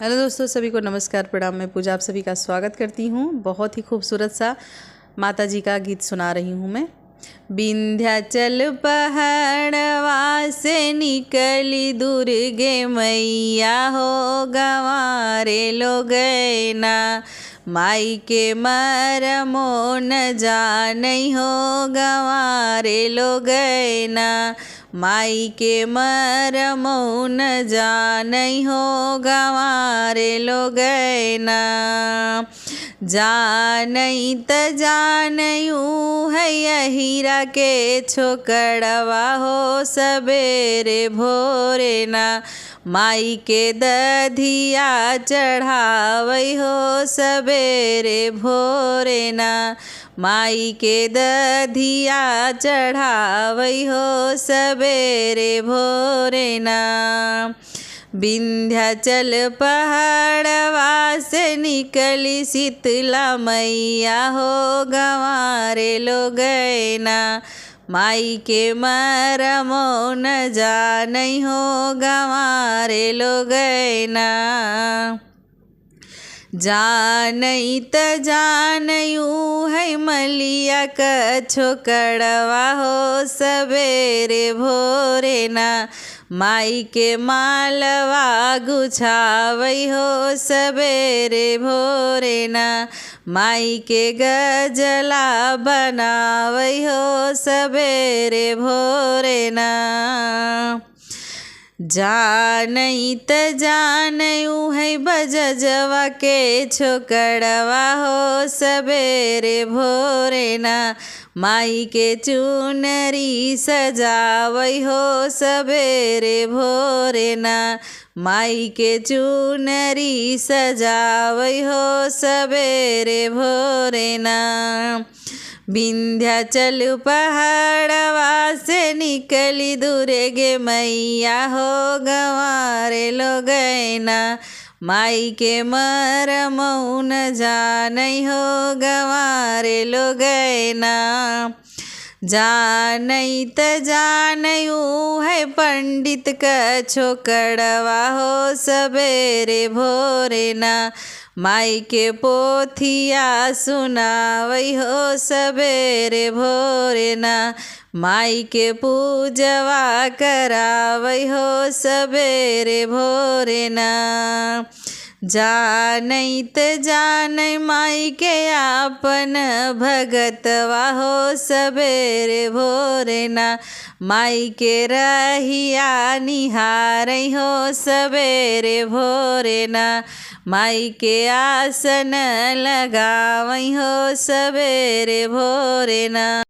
Hello दोस्तों, सभी को नमस्कार, प्रणाम। मैं पूजा आप सभी का स्वागत करती हूँ। बहुत ही खूबसूरत सा माता जी का गीत सुना रही हूँ मैं। विंध्याचल पहाड़वा से निकली दुर्गे मैया हो गंवारे लोग ना, माई के मरमो न जानई हो गंवारे लोग ना, माई के मरमो न जानई हो गंवारे लोग ना। जानई त जानयू है हीरा के छोकड़वा हो सबेरे भोरे ना, माई के दधिया चढ़ावई हो सबेरे भोरे ना, माई के दधिया चढ़ावई हो सबेरे भोरे ना। विंध्याचल पहाड़वा से निकली शीतला मैया हो गंवारे लोग ना, माई के मरमो न जानई हो गंवारे लोग ना। जानई त जानयू है मलिया क छोकड़वा हो सबेरे भोरे ना, माई के मालवा गुछावई हो सबेरे भोरे ना, माई के गजला बनावई हो सबेरे भोरे ना। जानई त जानयू है बजजवा के छोकड़वा हो सबेरे भोरे ना, माई के चुनरी सजावई हो सबेरे भोरे ना, माई के चुनरी सजावई हो सबेरे भोरे ना। विंध्याचल पहाड़वा से निकली दुर्गे मैया हो गंवारे लोग ना, माई के मरमो न जानई हो गंवारे लोग ना। जानई त जानयू है पंडित क छोकड़वा हो सबेरे भोरे ना, माई के पोथिया सुनावई हो सबेरे भोरे ना, माई के पूजवा करावई हो सबेरे भोरे ना। जानई त जानई माई के आपन भगतवा हो सबेरे भोरे ना, माई के रहिया निहारई हो सबेरे भोरे ना, माई के आसन लगावई हो सबेरे भोरे ना।